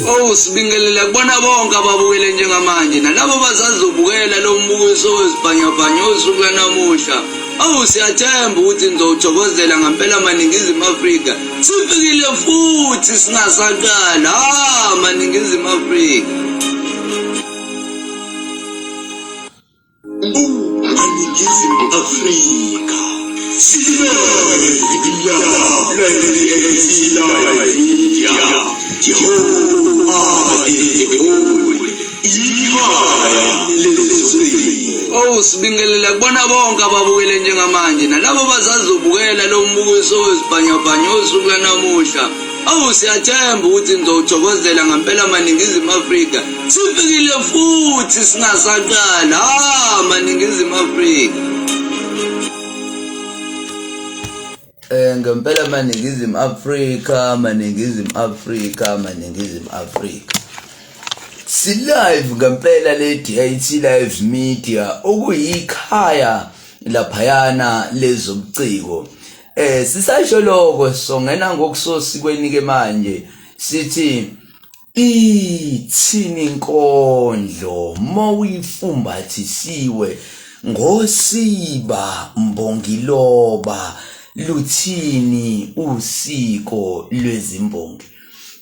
Oh sibingelela kubona bonke ababukele njengamanje nalabo basazobukela lo mbukiso wezibhanyabhanya osuku lanamuhla. Awu siyathemba ukuthi nizowuthokozela ngempela maNingizimu Afrika. Sifikile futhi singasaqala. Ah maNingizimu Afrika. MaNingizimu Afrika. Oh sibingelela kubona bonke ababukele njengamanje nalabo basazobukela lo mbukiso wezibhanyabhanya osuku lanamuhla. Awu siyathemba ukuthi nizowuthokozela ngempela maNingizimu Afrika. Sifikile futhi singasaqala. Ah maNingizimu Afrika. Ngempela maNingizimu Afrika, maNingizimu Afrika, maNingizimu Afrika. Si-live ngempela le DIT Live Media okuyikhaya laphayana lezobuciko. Sisasho lokho songena ngokusosikweni ke manje sithi ithini inkondlo mawuyifumbathisiwe ngosiba mbongiloba luthini usiko lwezimbongi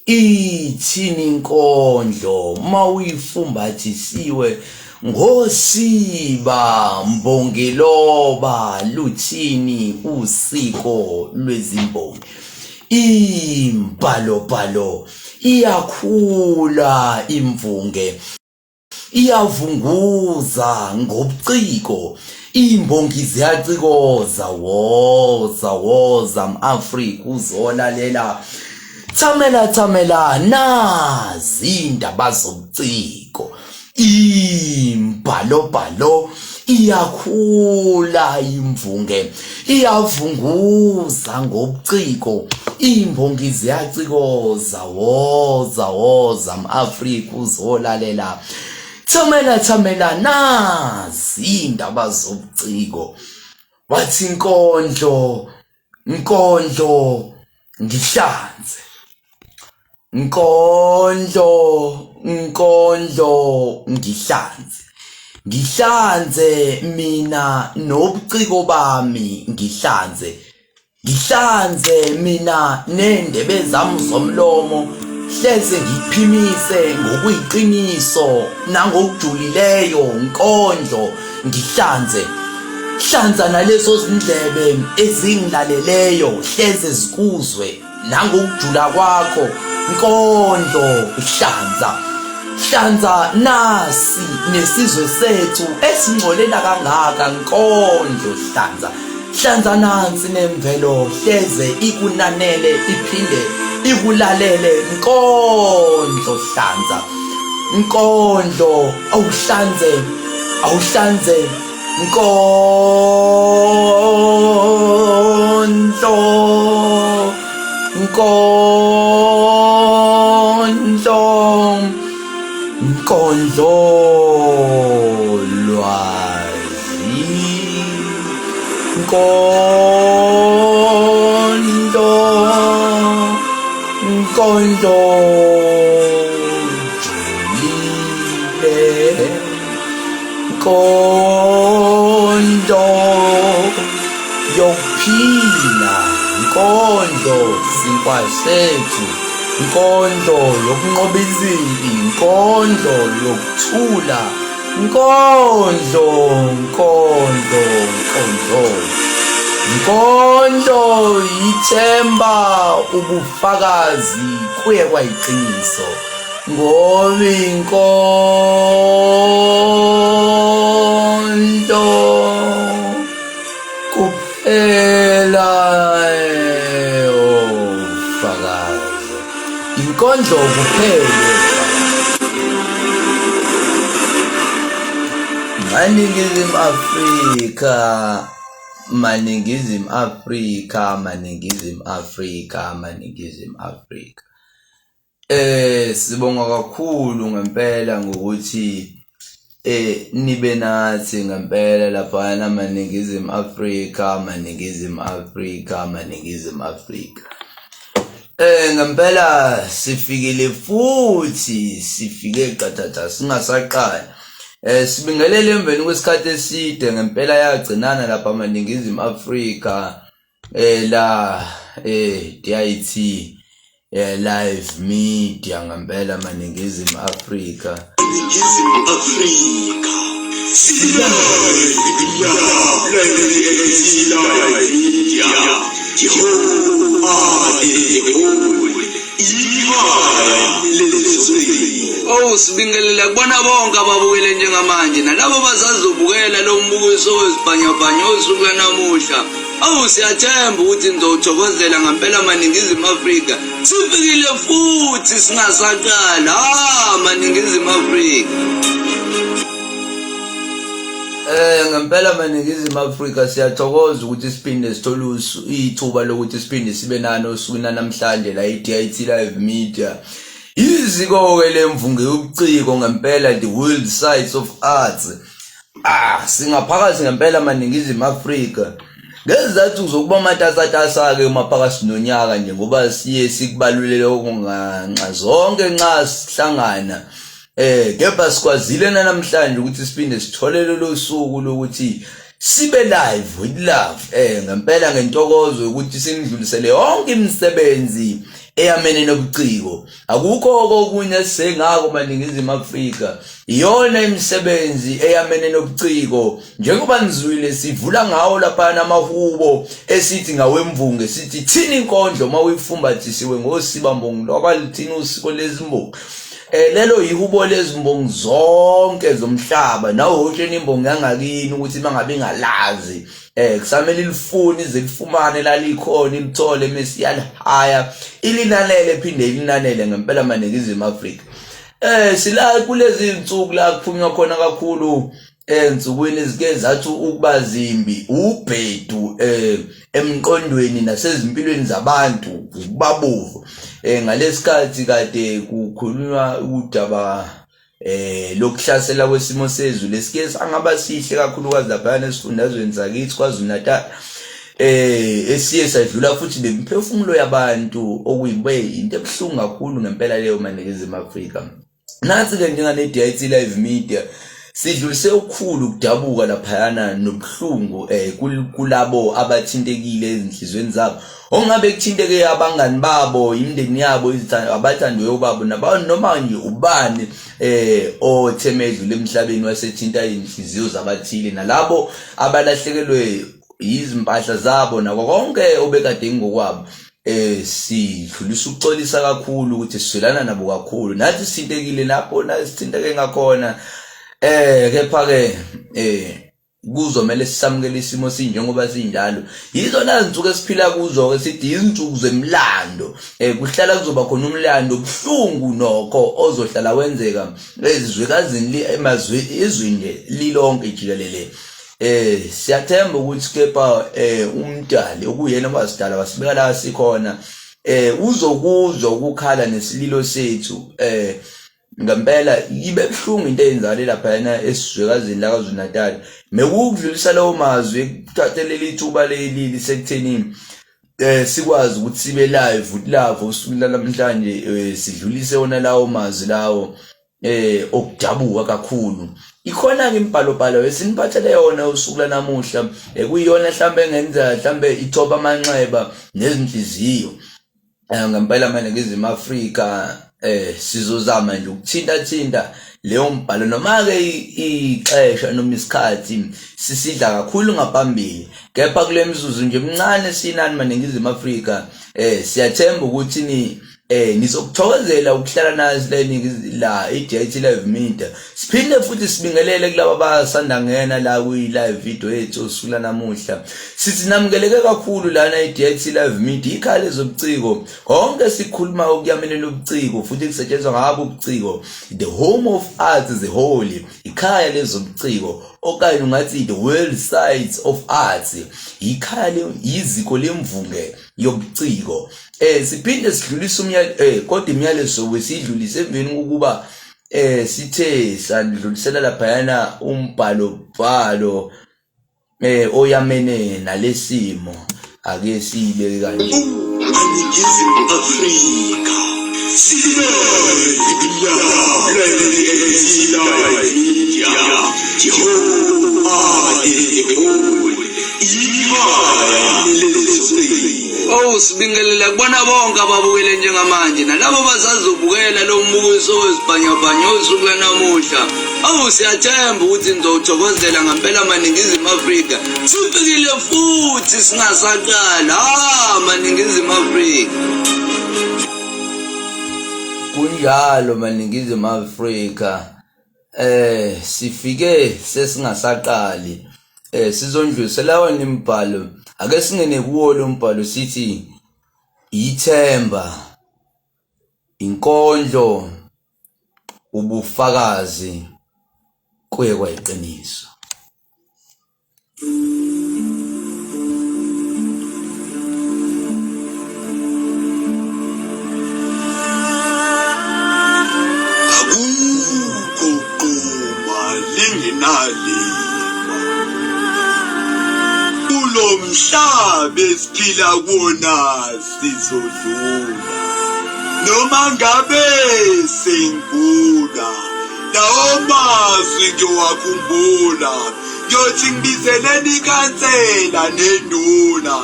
ithini inkondlo mawuyifumbathisiwe ngosiba mbongiloba luthini usiko lwezimbongi imbhalobhalo iyakhula imvunge iyavunguza ngobuciko imbongi ziyacikoza woza woza m-Afrika uzolalela thamela thamela nazi indaba zobuciko imbhalobhalo iyakhula imvunge iyavunguza ngobuciko imbongi ziyacikoza woza woza m-Afrika uzolalela thamela thamela nazi indaba zobuciko wathi inkondlo Nkondlo ngihlanze Nkondlo nkondlo ngihlanze ngihlanze mina nobuciko bami ngihlanze ngihlanze mina nendebe zami zomlomo hleze ngiphimise ngokuyiqiniso nangokujulileyo nkondlo ngihlanze hlanza nalezo zindlebe ezingilaleleyo hleze zikuzwe nangokujula kwakho nkondlo hlanza hlanza nasi nesizwe sethu esingcolela kangaka nkondlo hlanza hlanza nansi nemvelo hleze ikunanele iphinde ikulalele nkondlo hlanza nkondlo awuhlanze awuhlanze nkondlo nkondlo nkondlo lwazi nkondlo nkondlo julile Nkondlo yokuphila, nkondlo sinkwa sethu, nkondlo yokunqoba izimpi, nkondlo yokuthula, nkondlo, nkondlo, nkondlo. Nkondlo yithemba ubufakazi kuye kwayiqiniso. Ngoba inkondlo kuphela ofakazi inkondlo kuphela MaNingizimu Afrika MaNingizimu Afrika MaNingizimu Afrika MaNingizimu Afrika Sibonga kakhulu ngempela ngokuthi Nibe nathi ngempela laphayana maNingizimu Afrika, maNingizimu Afrika, maNingizimu Afrika. Ngempela sifikile futhi sifike qathatha singasaqali. Sibingelele emveni kwesikhathi eside ngempela yagcinana lapha maNingizimu Afrika la DIT live media ngempela maNingizimu Afrika. Ningizimu Afrika. Live media. The whole the ikhaya lezwe. Oh sibingelela kubona bonke ababukele njengamanje nalabo basazobukela lo mbukiso wezibhanyabhanya osuku lanamuhla. Awu siyathemba ukuthi nizowuthokozela ngempela maNingizimu Afrika. Sifikile futhi singasaqala. Ah maNingizimu Afrika. Ngempela maNingizimu Afrika siyathokoza ukuthi siphinde sithole ithuba lokuthi siphinde sibe nani osukwini namhlanje la e-DIT Live Media. Iziko-ke lemvunge yobuciko ngempela the World Sites of Arts. Ah singaphakathi ngempela maNingizimu Afrika. Ngezizathu zokuba matasatasa-ke maphakathi nonyaka nje ngoba siye sikubalulele okunganxa zonke nxa sihlangana. Kepha sikwazile namhlanje ukuthi siphinde sithole lolu suku lokuthi sibe live with love ngempela ngentokozo ukuthi sinidlulisele yonke imisebenzi eyamene nobuciko. Akukho okunye sengako maNingizimu Afrika, iyona imisebenzi eyamene nobuciko njengoba nizwile sivula ngawo laphana amahubo esithi ngawemvunge sithi thini inkondlo uma uyifumbathisiwe ngosiba mbongi lwakwalithini usiko lezimbongi. Lelo yihubo lezimbongi zonke zomhlaba, nawe utshena imbongi yangakini ukuthi mangabe ingalazi kusamele ilifune ize lifumane lalikhona ilithole mase iyalihaya ilinanele phinde ilinanele ngempela maNingizimu Afrika. Sila kulezi insuku la kuphunywa khona kakhulu ensukwini ezike zathi ukuba zimbi ubhedu emqondweni nasezimpilweni zabantu ukubabovu. Ngalesikhathi kade kukhulunywa udaba lokuhlasela kwesimo sezulu lesike sangaba sihle kakhulukazi laphayana esifundazweni sakithi KwaZulu-Natal, esiye sadlula futhi nemiphefumulo yabantu okuyibe into ebuhlungu kakhulu ngempela leyo maNingizimu Afrika. Nathi-ke njengane-DIT Live Media sidlulise okukhulu ukudabuka laphayana nobuhlungu kulabo abathintekile ezinhlizweni zabo, ongabe kuthinteke abangani babo, imindeni yabo, abathandiweyo babo, noma nje ubani otheme edlule emhlabeni wasethinta izinhliziyo zabathile, nalabo abalahlekelwe izimpahla zabo nako konke obekade ingokwabo. Sidlulisa ukuxolisa kakhulu ukuthi sizwelana nabo kakhulu, nathi sithintekile lapho nasithinteke ngakhona. Kepha-ke kuzomele sisamukele isimo sinjengoba sinjalo. Yizona zinsuku esiphila kuzo-ke, sithi izinsuku zemlando. Kuhlala kuzoba khona umlando obuhlungu nokho ozohlala wenzeka ezizwekazini emazwe ezweni nje lilonke jikelele. Siyathemba ukuthi kepha umdali okuyena owasidala wasibeka la sikhona uzokuzwa ukukhala nesililo sethu. Ngempela ibe buhlungu into eyenzakale laphayana esizwekazini laKwaZulu-Natal. Mekukudlulisa lawo mazwi kuthathelele ithuba leli lisekutheni sikwazi ukuthi sibe live with love usuku namhlanje, sidlulise wona lawo mazwi lawo okudabuka kakhulu. Ikhona ke imibhalo-bhalo esiniphathele yona usuku lanamuhla, kuyiyona mhlambe engenza mhlambe ithoba amanxeba nezinhliziyo. Ngempela maNingizimu Afrika sizozama nje ukuthinta thinta leyo mbhalo, noma ke ixesha noma isikhathi sisidla kakhulu ngaphambili, kepha kule mizuzu nje emncane sinani maNingizimu Afrika siyathemba ukuthi ni nizokuthokozela ukuhlala nazi la i-DIT Live Media. Siphinde futhi sibingelele kulabo abasanda ngena la kwi-live video yethu osuku lanamuhla. Sithi namukeleke kakhulu lana i-DIT Live Media, ikhaya lezobuciko. Konke sikhuluma okuyamenela ubuciko futhi kusetshenziswa ngabo ubuciko. The home of arts is holy, ikhaya lezobuciko, okanye ungathi the world sites of arts, ikhaya iziko lemvunge yobuciko. Siphinde sidlulise umyalezo kodwa imiyalezo wesidlulise emveni kokuba Sithe sadlulisela laphayana umbhalo bhalo oyamene nalesimo ake siyibeke kanje. Aningizimu Afrika Oh sibingelela kubona bonke ababukele njengamanje nalabo basazobukela lo mbukiso wezibhanyabhanya osuku lanamuhla. Awu siyathemba ukuthi nizowuthokozela ngampela maNingizimu Afrika. Sifikile futhi singasaqala. Ah maNingizimu Afrika. Kunjalo maNingizimu Afrika. Sifike sesingasaqali. Sizondlulisela wona imibhalo. Ake singene kuwo lo mbhalo sithi ithemba inkondlo ubufakazi kuye kwayiqiniso. Akukho quma lingenalifa kulo mhlaba esiphila kuwona sizodlula noma ngabe sengigula lawo mazwi ngiyowakhumbula ngiyothi ngibizeleni ikhansela nenduna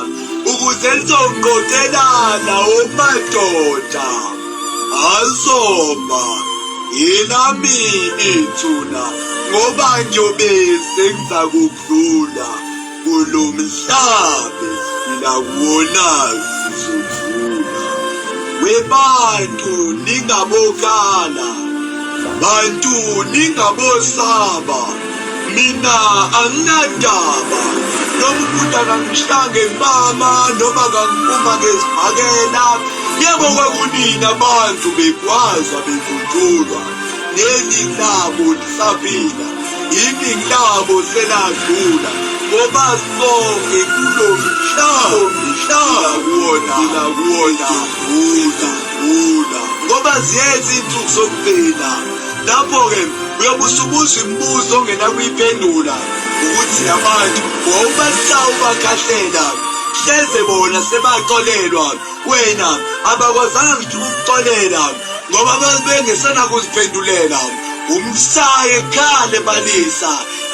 ukuze lizongqoqela lawo madoda azoma yelami ithuna ngoba ngiyobe sengizakudlula kulo mhlaba esiphila kuwona sizodlula webantu ningabokhala bantu ningabosaba mina anginandaba noma umuntu akangishanga ngempama noma kangiphuma ngezibhakela yebo kwakunini abantu begwazwa bedutshulwa neningi labo lisaphila iningi labo seladlula ngoba sonke kulo mhlaba mhlaba kuwona kuwona dlula ngoba ziyenza iy'nsuku zokugcina lapho-ke uyobe usubuza imibuzo ongenakuyiphendula ukuthi abantu wawubasawu ubakhahlela hleze bona sebaxolelwa wena abakwazanga ngisho ukukuxolela ngoba bengesenakuziphendulela umsaye khale balisa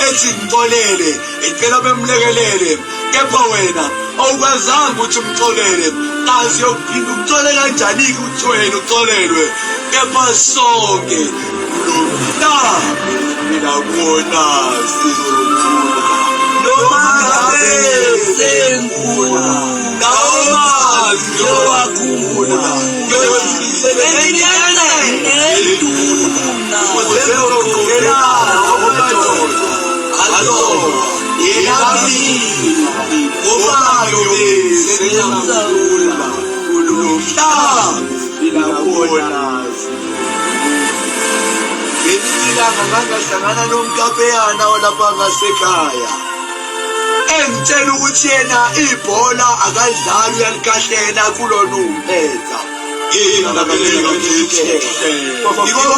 ethi ngixolele ecela bemlekelele kepha wena awukwazanga ukuthi umxolele kazi yokuphinda umxole kanjani-ke ukuthi wena uxolelwe kepha sonke kulo mhlaba mina kuwona sizodlula noma ngabe sengula lawo mazwi ngiyowakhumbula ngenduna ukuze ngizogqokelana ngomadoda azona yelami ngoba ngiyobe sengizakudlula kulo mhlaba siphila kuwona ngelinye ilanga ngangahlangana nomkapeyana walapha ngasekhaya engitshela ukuthi yena ibhola akalidlali uyalikhahlela kulona umpetha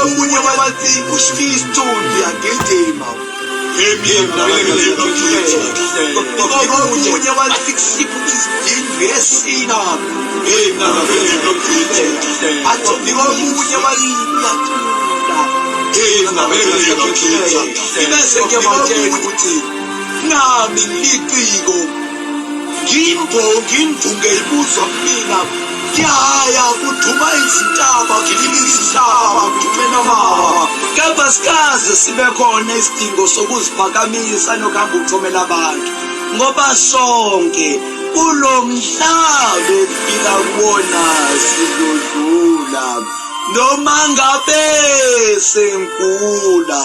Omunye wathi uSifiso uyagijima omunye wathi kusiphi isidingo esina athi omunye wathi uyacula bese ngiyabatshela ukuthi nami ngiciko Ngimbongi indunge ibuzwa kumina ngiyaya kuduma izintaba ngilima izihlaba kudume namawa kepha sikaze sibe khona isidingo sokuziphakamisa nokuhamba uthomela abantu ngoba sonke kulo mhlaba esiphila kuwona sizodlula noma ngabe sengigula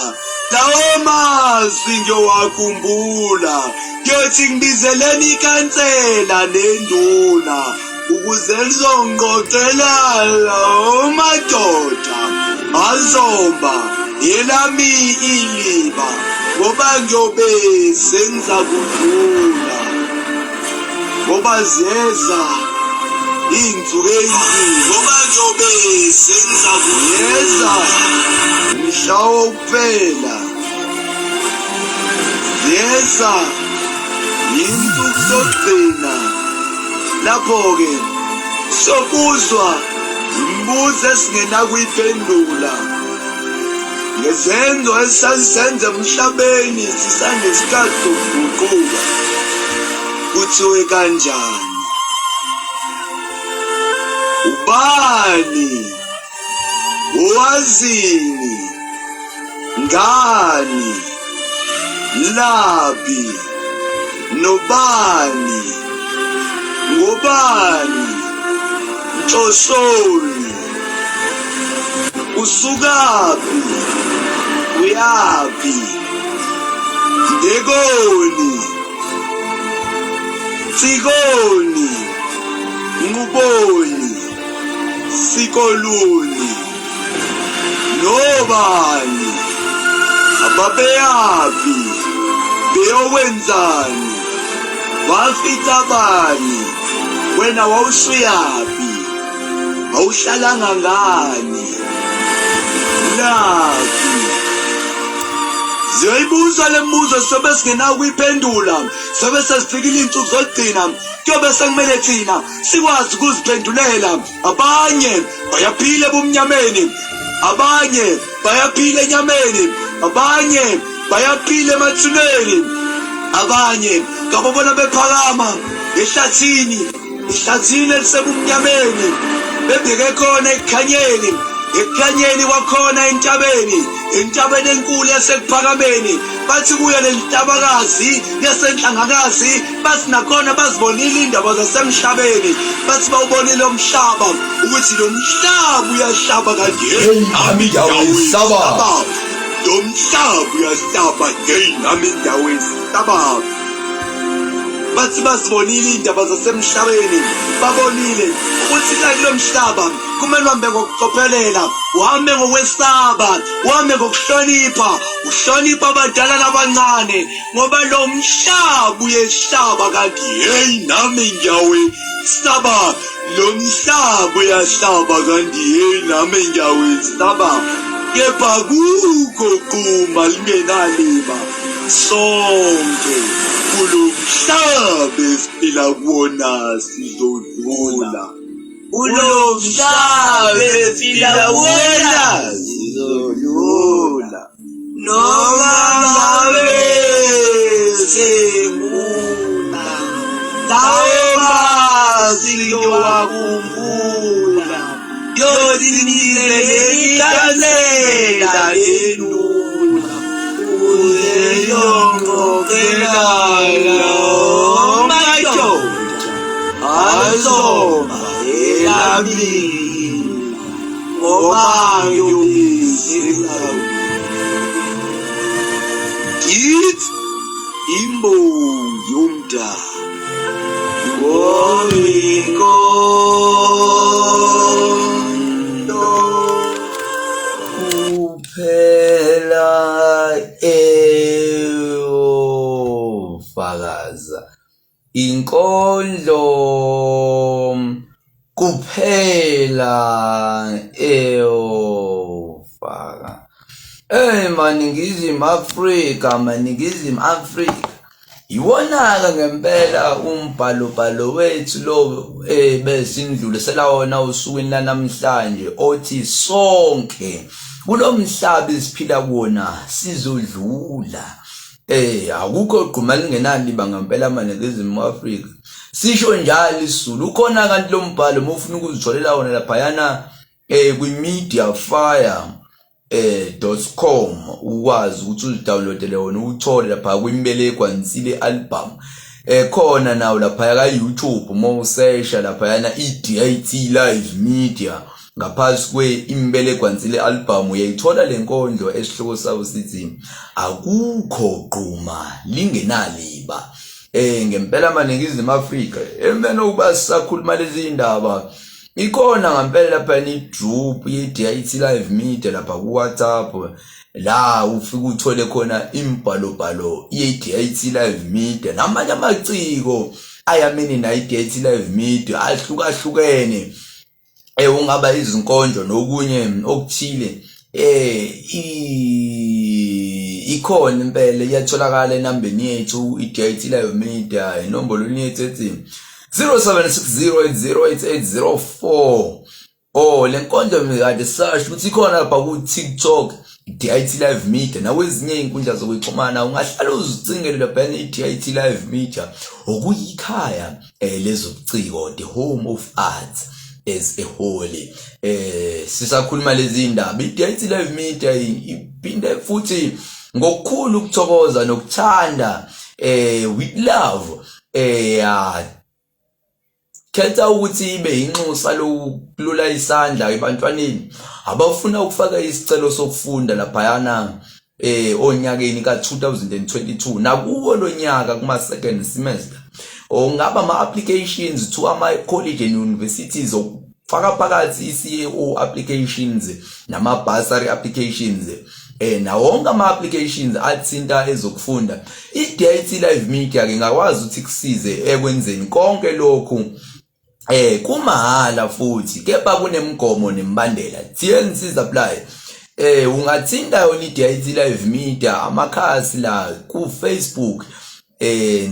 lawo mazwi ngiyowakhumbula Ngiyothi ngibizeleni ikhansela nenduna ukuze lizongixoxela lawo madoda azomba elami iliba ngoba ngiyobe sengizakudlula ngoba ziyeza iy'nsuku ey'nzima ngoba ngiyobe sengizakudlula. Mhla wokuphela ziyeza yinsuku zokugcina lapho-ke sokuzwa imibuzo esingenakuyiphendula ngezenzo esasizenza emhlabeni sisanesikhathi sokuguquka kuthiwe kanjani ubani Wazini ngani labi nobani ngobani nhlosoni usukaphi uyaphi ndekoni tsikoni nquboni sikoluni nobani ababeyaphi beyokwenzani wafica bani wena wawusuyaphi awuhlalanga ngani laphi ziyoyibuza le mibuzo sobe singenakuyiphendula sobe sesifikile iy'nsuku zokugcina kuyobe sekumele thina sikwazi ukuziphendulela abanye bayaphila ebumnyameni abanye bayaphila enyameni abanye bayaphila emathuneni abanye ngababona bephakama ehlathini ehlathini elisebumnyameni bebheke khona ekukhanyeni ekukhanyeni kwakhona entabeni entabeni enkulu yasekuphakameni bathi kuyo lentabakazi yasenhlangakazi bathi nakhona bazibonile indaba zasemhlabeni bathi bawubonile umhlaba ukuthi lo mhlaba uyahlaba kanje nami ngiyawesaba lo mhlaba uyahlaba hey nami ngiyawesaba bathi bazibonile iy'ndaba zasemhlabeni babonile ukuthi la kulo mhlaba kumele uhambe ngokucophelela uhambe ngokwesaba uhambe ngokuhlonipha uhlonipha abadala nabancane ngoba lo mhlaba uyehlaba kanti hey nami ngiyawesaba lo mhlaba uyahlaba kanti hey nami ngiyawesaba kepha kukho quma lingenaliba sonke kulo mhlaba esiphila kuwona sizodlula kulo mhlaba esiphila kuwona sizodlula noma ngabe sengula lawo mazwi ngiyowakhumbula yothi ngizelekikansela lenduna uze yongxoxela madoda azoba elabini ngoba ngiyobizela Ngithi imbongi yomdala ngomikondo kuphela eyofakaza Inkondlo kuphela eyofaka. Ey maNingizimu Afrika, maNingizimu Afrika. Iwona-ke ngempela umbhalobhalo wethu lo ebesindlulisela wona osukwini lanamhlanje othi sonke kulo mhlaba esiphila kuwona sizodlula. Eh akukho gquma lingenaliba ngempela amaNingizimu Afrika. Sisho njalo isiZulu. Ukhona kanti lo mbhalo uma ufuna ukuzitholela wona laphayana eh kwi-media fire eh .com ukwazi ukuthi uzidownloadele wona uthole lapha kwimbelekwa nsile album eh khona nawo lapha ka YouTube uma usesha lapha yana iDIT Live Media Ngaphansi kwe-Imbelekwansile album uyayithola le nkondlo esihloko sawo sithi akukho gquma lingenaliba. Eh ngempela maningizimu Afrika emveni kokuba sisakhuluma lezi ndaba ikhona ngempela lapha ni-group ye-DIT Live Media lapha ku-WhatsApp la ufike uthole khona imibhalobhalo ye-DIT Live Media namanye amaciko ayamene nayo i-DIT Live Media ahlukahlukene ungaba izinkondlo nokunye okuthile eh ikhona impela iyatholakala enambeni yethu i-DIT Live Media inombolo yethu ethi 0760808804. Oh, le nkondlo kade sasho ukuthi ikhona lapha ku-TikTok DIT Live Media nakwezinye iy'nkundla zokuxhumana. Ungahlala uzicingele laphayana i-DIT Live Media, okuyikhaya lezobuciko, the home of arts as a whole. Sisakhuluma lezi ndaba, i-DIT Live Media iphinde futhi ngokukhulu ukuthokoza nokuthanda, with love, khetha ukuthi ibe inxusa lokulula isandla ebantwaneni abafuna ukufaka isicelo sokufunda laphayana onyakeni ka-2022 nakuwo lo nyaka kuma second semester, ongaba ama applications to ama college and universities, okufaka phakathi i-CAO applications nama bursary applications, nawo wonke ama applications athinta ezokufunda. I-DIT Live Media ke ngakwazi ukuthi kusize ekwenzeni konke lokhu kumahhala futhi, kepha kunemigomo nemibandela, T&Cs apply. Ungathinta yona i-DIT Live Media amakhasi la ku Facebook,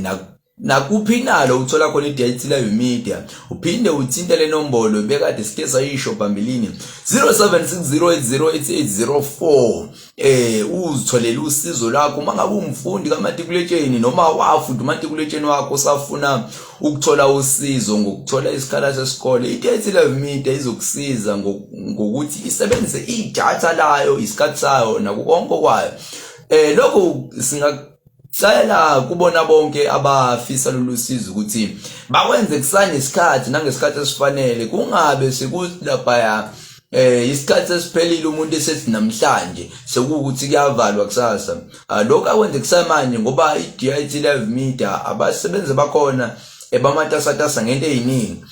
na nakuphi nalo uthola khona i-DIT Live Media, uphinde uthinte le nombolo bekade sike sayisho phambilini, 0760808804, uzitholele usizo lakho uma ngabe umfundi kamatikuletsheni noma wafunda umatikuletsheni wakho, usafuna ukuthola usizo ngokuthola isikhala sesikole. I-DIT Live Media izokusiza ngokuthi isebenzise idatha layo, isikhathi sayo, nako konke kwayo. Lokho singa cela kubona bonke abafisa lolu sizo ukuthi bakwenze kusanesikhathi nangesikhathi esifanele, kungabe sekuthi isikhathi esiphelile, umuntu esethi namhlanje sekuwukuthi kuyavalwa kusasa. Lokho akwenze kusamanje, ngoba i-DIT Live Media abasebenzi bakhona ebamatasatasa ngento eziningi,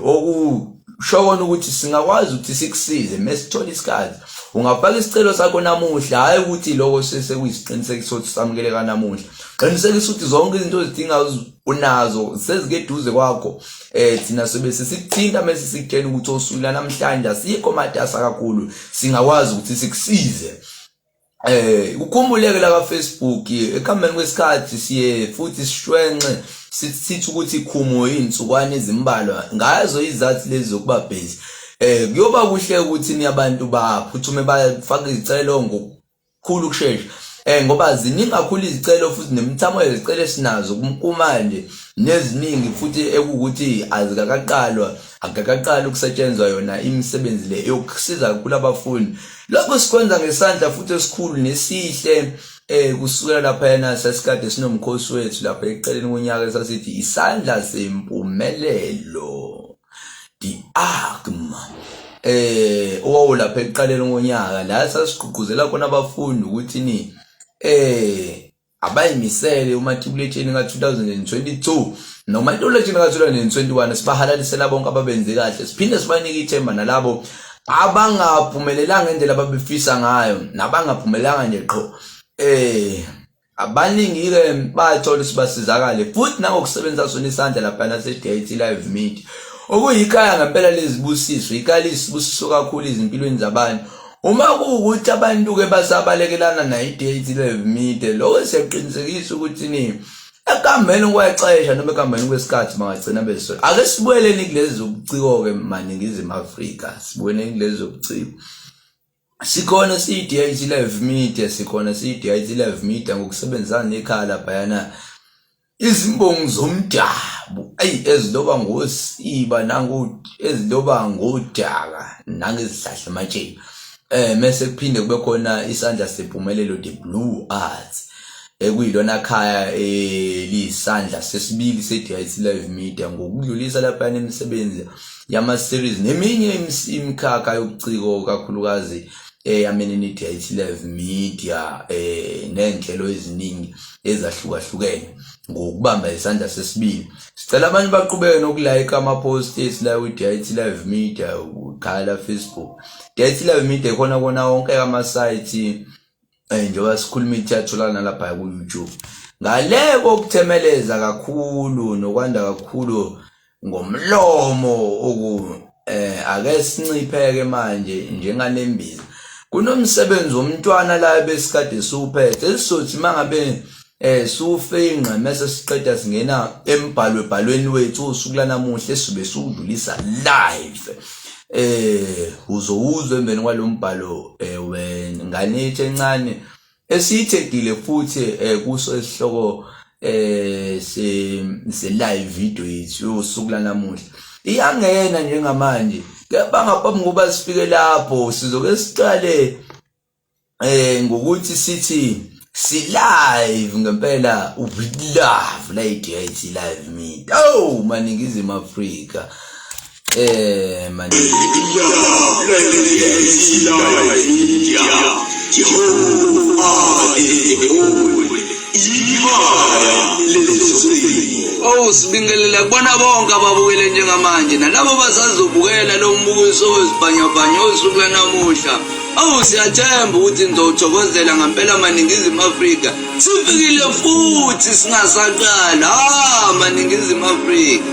okusho kona ukuthi singakwazi ukuthi sikusize mesithola isikhathi. Ungafaka isicelo sakho namuhla, hayi ukuthi lokho sesekuyisiqinisekiso ukuthi samukeleka namuhla. Qinisekisa ukuthi zonke izinto ozidingayo unazo, sezikeduze kwakho. Thina sobe sesithinta mase sikutshela ukuthi osuku namhlanje asikho matasa kakhulu, singakwazi ukuthi sikusize. Ukhumbuleke la ka Facebook, ekuhambeni kwesikhathi siye futhi sishwenxe sithi ukuthi khumo izinsukwana ezimbalwa ngazo izathi lezi zokuba busy. Kuyoba kuhle ukuthi ni abantu baphuthume bafake izicelo ngokukhulu ukushesha, ngoba ziningi kakhulu izicelo futhi nemithamo yezicelo esinazo kumanje neziningi futhi ekuwukuthi azikakaqalwa, akakaqali ukusetshenzwa yona imisebenzi le yokusiza kakhulu abafundi. Lokho sikwenza ngesandla futhi esikhulu nesihle. Kusukela lapha yena sasikade sinomkhosi wethu lapha ekuqaleni konyaka esasithi isandla sempumelelo, the AGMA, owawulapha ekuqaleni konyaka, la sasigqugquzela khona abafundi ukuthi ni abayimisele umatikuletsheni ka-2022 noma matikuletsheni ka-2021. Sibahalalisela bonke ababenze kahle, siphinde sibanike ithemba nalabo abangaphumelelanga ngendlela ababefisa ngayo nabangaphumelelanga nje qho. Abaningi-ke bathola ukuthi basizakale futhi nangokusebenzisa sona isandla laphana se-DIT Live Media, okuyikhaya ngempela lezibusiso, ikhaya liyisibusiso kakhulu ezimpilweni zabantu. Uma kuwukuthi abantu-ke basabalekelana nayo i-DIT Live Media, lokho siyaqinisekisa ukuthi ni ekuhambeni kwexesha noma ekuhambeni kwesikhathi bangagcina bezisola. Ake sibuyeleni kulezi zobuciko-ke, maNingizimu Afrika, sibuyeleni kulezi zobuciko. Sikhona siyi-DIT Live Media, sikhona siyi-DIT Live Media ngokusebenzisana nekhaya laphayana izimbongi zomdabu, ayi, eziloba ngosiba nangu eziloba ngodaka nangezihlahla ematsheni, mase kuphinde kube khona isandla sempumelelo, the Blue Arts, ekuyilona khaya eliyisandla sesibili se-DIT Live Media ngokudlulisa laphayana imisebenzi yama-series neminye imikhakha yobuciko, kakhulukazi eyamene ne-DIT Live Media, ney'nhlelo eziningi ezahlukahlukene ngokubamba isandla sesibili. Sicela abanye baqhubeke nokulayika ama-post ethu la kwi-DIT Live Media, khaya la Facebook. DIT Live Media ikhona kona wonke ama-site, njengoba sikhuluma ithi yatholakala nalapha ku-YouTube. Ngale kokuthemeleza kakhulu nokwanda kakhulu ngomlomo oku ake sincipheke manje njengalembiza. Kunomsebenzi womntwana la ebesikade siwuphethe esizothi mangabe siwufingqa mase siqeda singena embhalwebhalweni wethu usuku lanamuhla esizobe siwudlulisa live. Uzowuzwa emveni kwalombhalo wengane yethu encane esiyithegile futhi kuso isihloko se live video yethu yosuku lanamuhla. Iyangena njengamanje, kepha ngaphambi kokuba sifike lapho sizoke siqale ngokuthi sithi si live ngempela, with love la i-DIT Live Media. Oh, maNingizimu Afrika, mani Oh, sibingelela kubona bonke ababukele njengamanje nalabo basazobukela lo mbukiso wezibhanyabhanya osuku lanamuhla. Awu, siyathemba ukuthi nizowuthokozela ngempela maNingizimu Afrika. Sifikile futhi singasaqala. Ah, maNingizimu Afrika.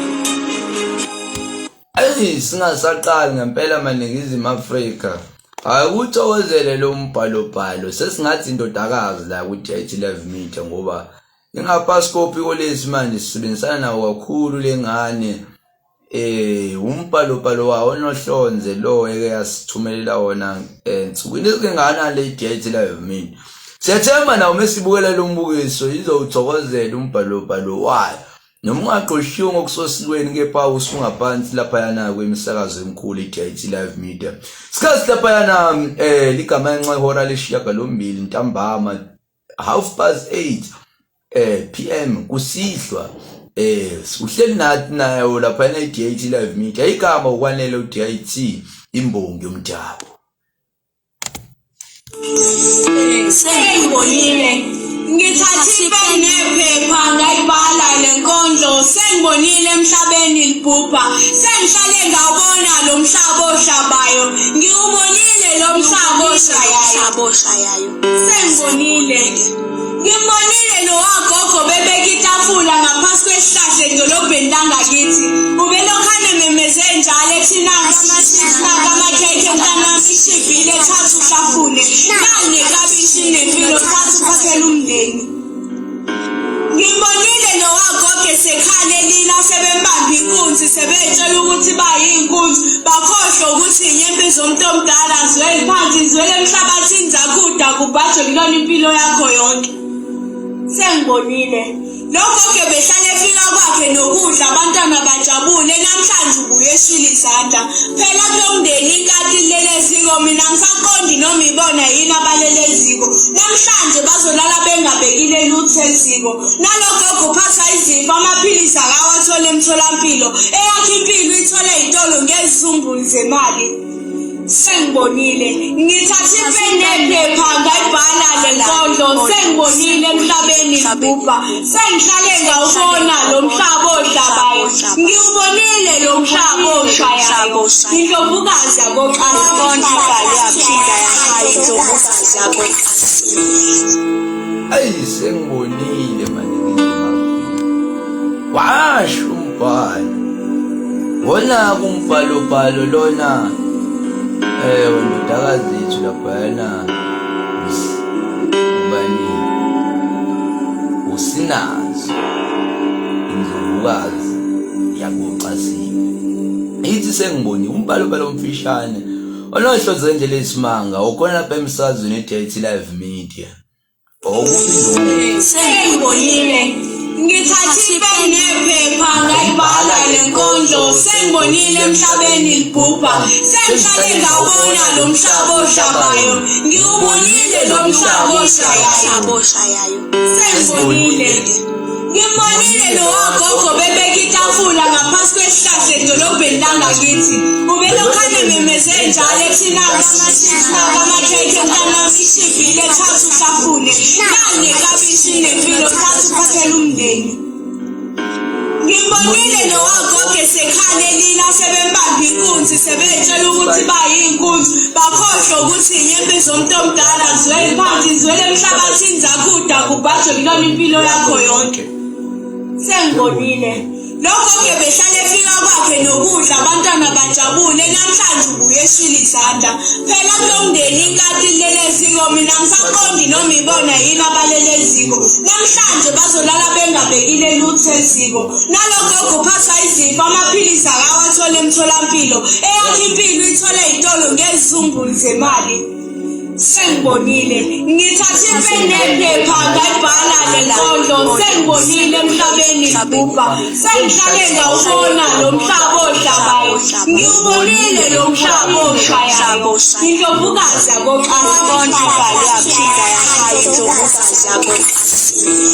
Ayi, singasaqali ngempela maNingizimu Afrika. Hayi, ukuthokozele lo mbhalobhalo sesingathi indodakazi la ku-DIT Live Media, ngoba ingapasikopi kolesi manje sisebenzisana nawo kakhulu lengane. Umbhalobhalo wawo onohlonze lo eke yasithumelela wona ensukwini ezingana le DIT Live Media. Siyathemba nawo mesibukela lo mbukiso izowuthokozela umbhalobhalo wayo. Noma ungaqoshiwe ngokusosikweni, kepha usungaphansi laphayana kwemisakazo emikhulu i-DIT Live Media. Sikhathi laphayana ligama enxa ihora lesishiyagalombili ntambama, 8:30 PM kusihlwa. Uhleli nathi nayo laphayana i-DIT Live Media. Igama ukwanele u-DIT imbongi yomdabu. Sengibonile, ngithathe ipeni nephepha ngayibhala le nkondlo. Sengibonile emhlabeni libhubha, sengihlale ngawubona lo mhlaba ohlabayo, ngiwubonile lo mhlaba oshayayo. Sengibonile, ngimbonile lowagogo bebeka itafula ngaphansi kwesihlahla edolobheni langakithi. Ubelokhane memeze njalo ethi, "Nanka ama-chips, nanka amakhekhe, mntanami, ishibhile, thatha uhlafune, nawu neklabishi nempilo, thatha uphathele umndeni." Ngimbonile nowagogo esekhala elila sebembamba inkunzi, sebetshela ukuthi bayinkunzi, bakhohlwa ukuthi inyempi zomuntu omdala zweli phansi zwele emhlabathini, zakuda kubhajwe kulona impilo yakho yonke. Sengibonile logogo behlale efika kwakhe nokudla, abantwana bajabule. Namhlanje ubuye eshwila izandla. Phela kulo mndeni inkati lele eziko, mina ngisaqondi noma ibona yini abalele eziko. Namhlanje bazolala bengabekile lutho eziko. Nalogogo uphathwa izifo, amaphilisi akawathole emtholampilo, eyakhe impilo ithole ey'tolo ngezizumbulu zemali. Sengibonile, ngithathe ipeni nephepha ngayibhala le nkondlo. Sengibonile emhlabeni libhubha, sengihlale ngawubona lo mhlaba ohlabayo, ngiwubonile lo mhlaba oshayayo. Indlovukazi yakoxasa. Indlovukazi yakoxasa. Ayi, sengibonile maNingizimu Afrika, washo umbhalo wona kumbhalobhalo lona wendodakazi yethu laphayana, ubani, usinazo indlovukazi yakoxasiwe. Ithi sengibonile umbhalobhalo omfishane onohlozo endlela eyisimanga ukhona lapha emsakazweni e-DIT Live Media. Sengibonile, ngithathe ipeni nephepha ngayibhala le nkondlo. Sengibonile emhlabeni libhubha, sengihlale ngawubona lo mhlaba ohlabayo, ngiwubonile lo mhlaba oshayayo. Sengibonile, ngimbonile lowagogo bebeka itafula ngaphansi kwesihlahla edolobheni langakithi. Ubelokhane memeze njalo ethi, "Nanka ama-chips, nanka amakhekhe, mntanami, ishibhile, thatha uhlafune, nawu neklabishi nempilo, thatha uphathele umndeni." Ngimbonile nowagogo esekhala elila sebembamba inkunzi, sebetshela ukuthi bayinkunzi, bakhohlwa ukuthi inyempi zomuntu omdala zweli phansi zwele emhlabathini, zakuda kubhajwe kulona impilo yakho yonke. Sengibonile logogo behlale efika kwakhe nokudla, abantwana bajabule. Namhlanje ubuye eshwila izandla. Phela kulo mndeni inkati impilo mina ngisaqondi noma ibona yini abalele eziko namhlanje bazolala bengabekile lutho eziko nalogogo uphathwa izifo amaphilisi akawathole emtholampilo eyakhe impilo ithole ey'tolo ngezizumbulu zemali Sengibonile ngithathe ipeni nephepha ngayibhala le nkondlo sengibonile emhlabeni ngibhubha sengihlale ngawubona lo mhlaba ohlabayo ngiwubonile lo mhlaba oshayayo indlovukazi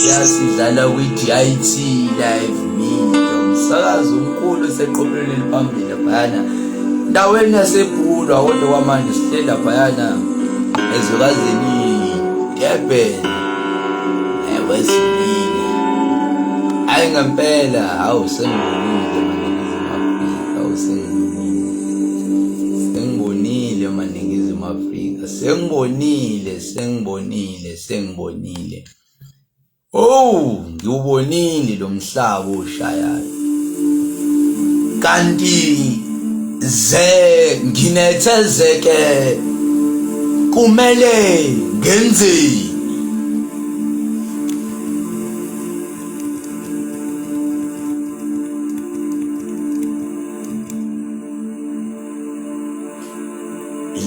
Yasidlala kwi-DIT Live Media umsakazo omkhulu oseqophelweni eliphambili laphayana ndaweni yasebhulwa kodwa kwamanje sihleli laphayana ezwekazini Durban eWestmead hayi ngempela hawu sengibonile maningizimu Afrika hawu sengibonile sengibonile maningizimu Afrika sengibonile sengibonile sengibonile Oh, ngiwubonile lo mhlaba oshayayo. Kanti ze nginethezeke kumele ngenzeni?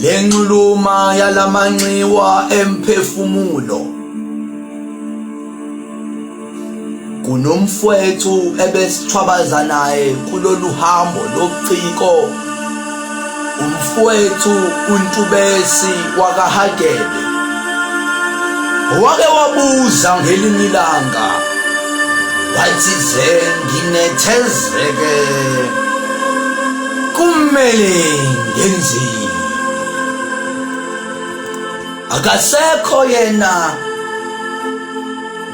Le nxuluma yalamanxiwa emphefumulo kunomfwethu ebesithwabaza naye kulolu hambo lociko umfwethu uNtubesi wakaHadebe wake wabuza ngelinye ilanga wathi ze nginethezeke kumele ngenzeni akasekho yena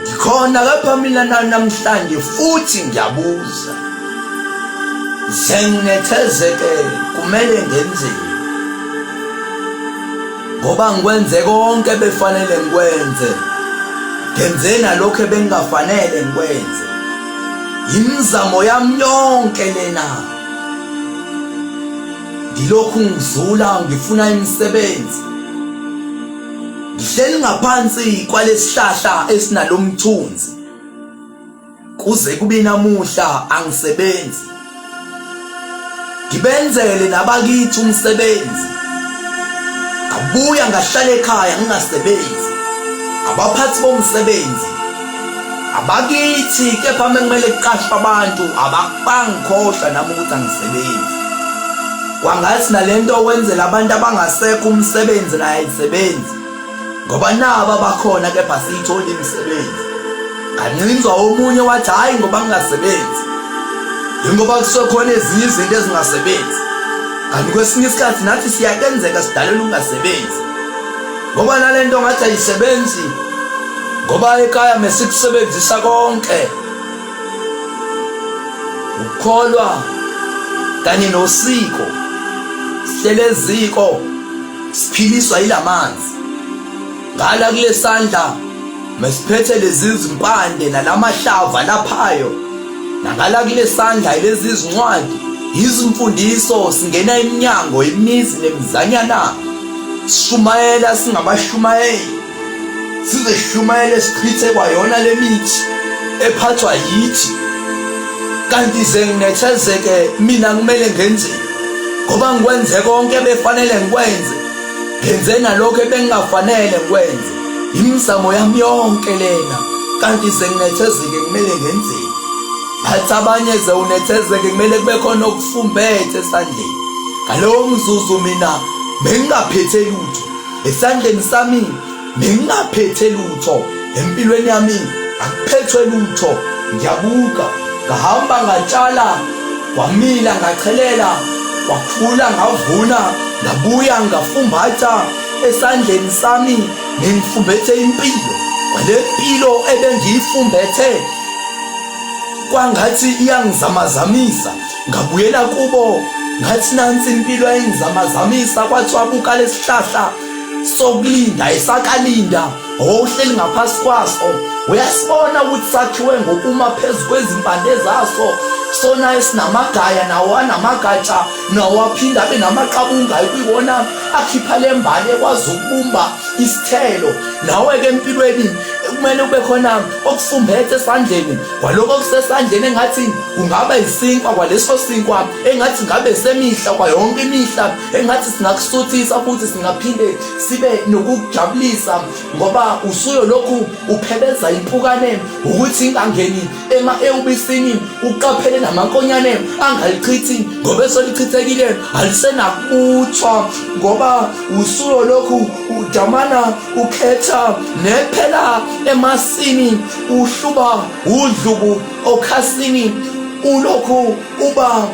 ngikhona lapha mina namhlanje futhi ngiyabuza senginethezeke kumele ngenzeni ngoba ngikwenze konke befanele ngikwenze ngenze nalokho ebengingafanele ngikwenze imizamo yami yonke lena ngilokhu ngizula ngifuna imisebenzi ngihleli ngaphansi kwalesihlahla esinalomthunzi kuze kube namuhla angisebenzi ngibenzele nabakithi umsebenzi ngabuya ngahlala ekhaya ngingasebenzi abaphathi bomsebenzi abakithi kepha mekumele kuqashwe abantu abangikhohlwa nami ukuthi angisebenzi kwangathi nalento wenzela abantu abangasekho umsebenzi naye ayisebenzi ngoba nabo abakhona kepha siyitholi imisebenzi ngancinzwa omunye wathi hhayi ngoba ngingasebenzi yingoba kusuke khona ezinye izinto ezingasebenzi kanti kwesinye isikhathi nathi siyakenzeka sidalela ukungasebenzi ngoba nale nto ngathi ayisebenzi ngoba ekhaya mesikusebenzisa konke ukukholwa kanye nosiko sihlele eziko siphiliswa yilamanzi ngala kulesandla mesiphethe lezi zimpande nalamahlava laphayo nangala kulesandla lezi zincwadi izimfundiso singena iminyango imizi nemizanyana sishumayela singabashumayeli sizeshumayele sichithe kwayona lemithi ephathwa yithi kanti ze nginethezeke mina kumele ngenzeni ngoba ngikwenze konke befanele ngikwenze ngenze nalokho ebengingafanele ngikwenze imizamo yami yonke lena kanti ze nginethezeke kumele ngenzeni bathi abanye ze unethezeke kumele kube khona okufumbethe esandleni ngalowo mzuzu mina bengingaphethe lutho esandleni sami bengingaphethe lutho empilweni yami akuphethwe lutho ngiyabuka ngahamba ngatshala kwamila ngachelela kwakhula ngavuna ngabuya ngafumbatha esandleni sami ngifumbethe impilo kwale mpilo ebengiyifumbethe kwangathi iyangizamazamisa ngabuyela kubo ngathi nansi impilo ayingizamazamisa kwathiwa buka lesihlahla sokulinda esakalinda owuhleli ngaphasi kwaso uyasibona ukuthi sakhiwe ngokuma phezu kwezimpande zaso. Sona esinamagaya nawo anamagatsha nawo aphinde abe namaqabunga ekuyiwona akhipha le mbali ekwazi ukubumba isithelo. Nawe-ke empilweni kumele kube khona okufumbethe esandleni, kwaloko okusesandleni engathi kungaba isinkwa, kwaleso sinkwa engathi ngabe semihla kwayonke imihla, engathi singakusuthisa futhi singaphinde sibe nokukujabulisa, ngoba usuyo lokhu uphebeza impukane ukuthi ingangeni ema ewubisini, uqaphele namankonyane angalichithi, ngoba esolichithekile alisenakubuthwa, ngoba usuyo lokhu udamana ukhetha nephela emasini, uhluba udlubu okhasini, ulokhu uba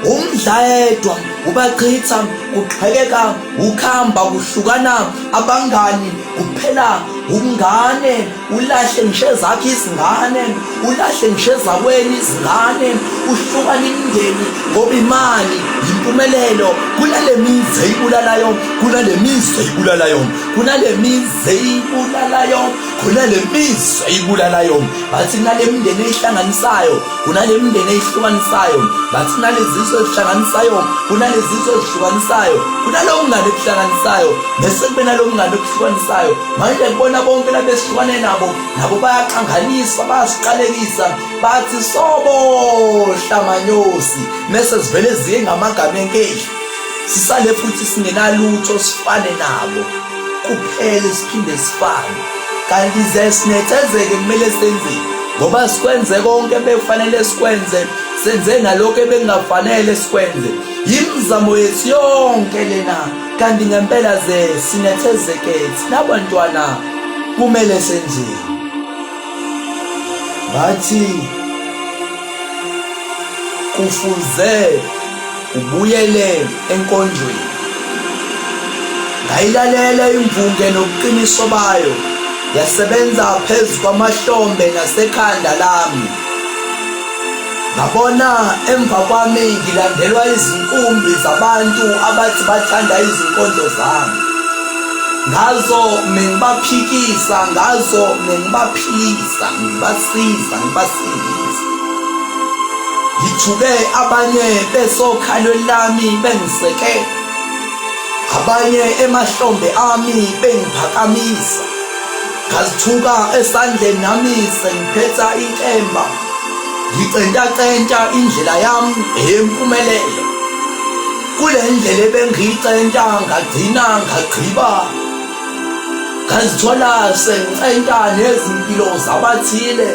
umdlayedwa ubachitha, kuqhekeka ukhamba, kuhlukana abangani, kuphela umngane, ulahle ngisho ezakho izingane, ulahle ngisho ezakwenu izingane, uhlukane imindeni ngoba imali yimpumelelo. Kunale mizi eyibulalayo, kunale mizi eyibulalayo, kunale mizi eyibulalayo, kunale mizi eyibulalayo. Bathi kunale mindeni eyihlanganisayo, kunale mindeni eyihlukanisayo. Bathi kunalezizwe ezihlanganisayo, kunalezizwe ezihlukanisayo, kunalo mngane ekuhlanganisayo, bese kube nalo mngane okuhlukanisayo. Manje kubona bonke labesihlukane nabo, nabo bayaqanganisa, bayasiqalekisa, bathi sobohla manyosi, mese zivele ziye ngamagama enkehli, sisale futhi singenalutho, sifane nabo kuphele, siphinde sifane. Kanti ze sinethezeke, kumele senzeni? Ngoba sikwenze konke bekufanele sikwenze, senze nalokho ebekungafanele sikwenze. Yimizamo yethu yonke lena, kanti ngempela ze sinethezeke thina bantwana, kumele senzeni? Bathi kufuze ubuyele enkondlweni. Ngayilalela imvunge nobuqiniso bayo, yasebenza phezu kwamahlombe nasekhanda lami. Ngabona emva kwami ngilandelwa izinkumbi zabantu abathi bathanda izinkondlo zami. Ngazo mengibaphikisa, ngazo mengibaphilisa, ngibasiza, ngibasindisa. Ngithuke abanye besokhalweni lami bengisekela, abanye emahlombe ami bengiphakamisa. Ngazithuka esandleni nami sengiphetha inkemba, ngicentacenta indlela yami eyempumelelo. Kule ndlela ebengiyicenta ngagcina ngagqiba, ngazithola sengicenta nezimpilo zabathile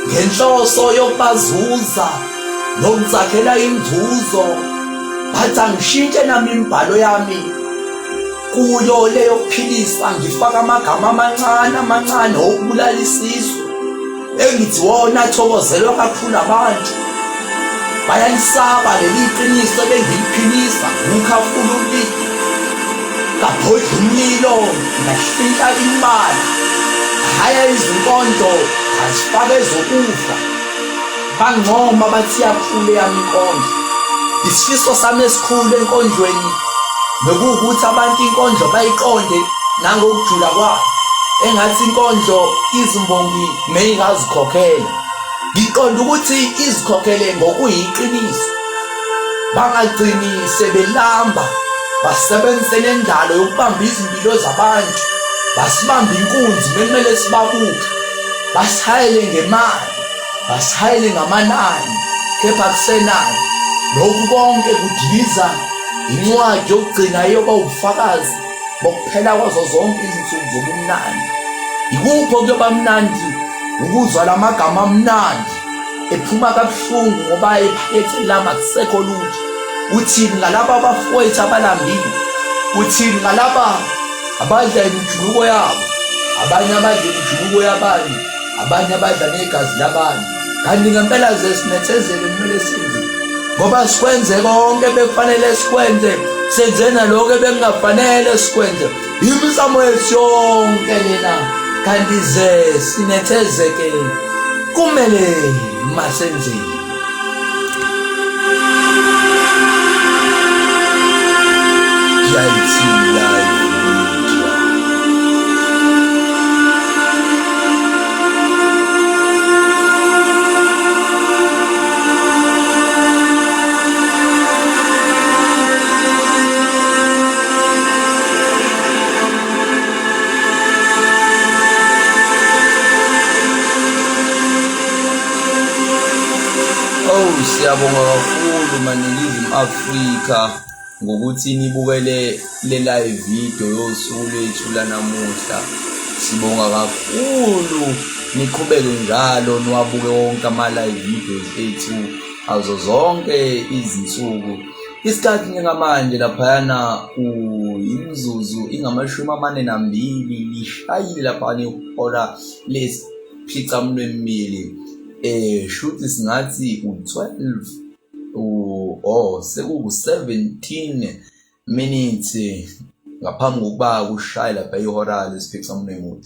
ngenhloso yokubazuza nokuzakhela inzuzo. Bathi angishintshe nami imibhalo yami kuyo leyokuphilisa, ngifaka amagama amancane amancane okubulala isizwe, engithi wona athokozelwa kakhulu abantu. Bayalisaba leli qiniso ebengiliphilisa, ngukhafula umlilo, ngabhodla umlilo, ngahlinta imibala, ngahaya izinkondlo, ngazifaka ezokufa. Bangcoma bathi iyakhula eyami inkondlo. Isifiso sami esikhulu enkondlweni bekuwukuthi abantu inkondlo bayiqonde nangokujula kwayo. Engathi inkondlo izimbongi meyingazikhokhela. Ngiqonda ukuthi izikhokhele ngokuyiqiniso. Bangagcini sebelamba, basebenzise nendalo yokubamba izimpilo zabantu, basibambe inkunzi bekumele sibabuke, basihayele ngemali, basihayele ngamanani, kepha kusenani. Lokhu konke kudiliza incwadi yokugcina eyoba ubufakazi bokuphela kwazo zonke izinsuku zobumnandi. Ikuphi okuyoba mnandi ukuzwa la magama amnandi ephuma kabuhlungu ngoba ephaketheni lami akusekho lutho. Uthini ngalaba abafowethu abalambile? Uthini ngalaba abadla imijuluko yabo? Abanye abadla imijuluko yabanye, abanye abadla negazi labanye. Kanti ngempela ze sinethezeke, kumele senze ngoba sikwenze konke bekufanele sikwenze, senze nalokho ebekungafanele sikwenze. Imizamo yethu yonke lena, kanti ze sinethezeke, kumele masenzeni? DIT Live Media. Siyabonga kakhulu maNingizimu Afrika ngokuthi nibukele le live video yosuku lwethu lanamuhla. Sibonga kakhulu, niqhubeke njalo niwabuke wonke ama-live videos ethu azo zonke izinsuku. Isikhathi njengamanje laphayana imizuzu ingamashumi 42 lishayile laphayana ihora lesificaminwembili. Shuthi singathi u-12, oh, sekuwu-17 minutes ngaphambi kokuba kushaye lapha ihora lesificamunwemunye.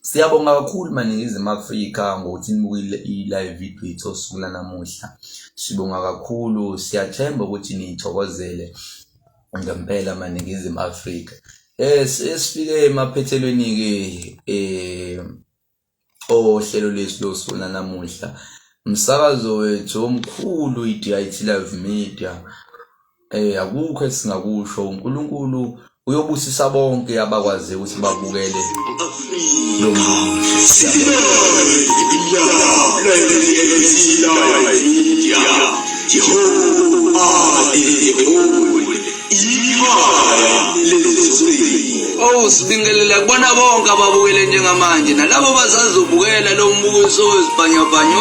Siyabonga kakhulu maNingizimu Afrika ngokuthi nibuke i-live video yethu osuku lanamuhla. Sibonga kakhulu, siyathemba ukuthi niyithokozele ngempela maNingizimu Afrika. Sesifike emaphethelweni-ke ohlelo lwethu losuku lanamuhla. Umsakazo wethu omkhulu i-DIT Live Media. Akukho esingakusho, uNkulunkulu uyobusisa bonke abakwazi ukuthi babukele lo mbukiso. Oh, sibingelela kubona bonke ababukele njengamanje nalabo basazobukela lo mbukiso wezibhanyabhanya.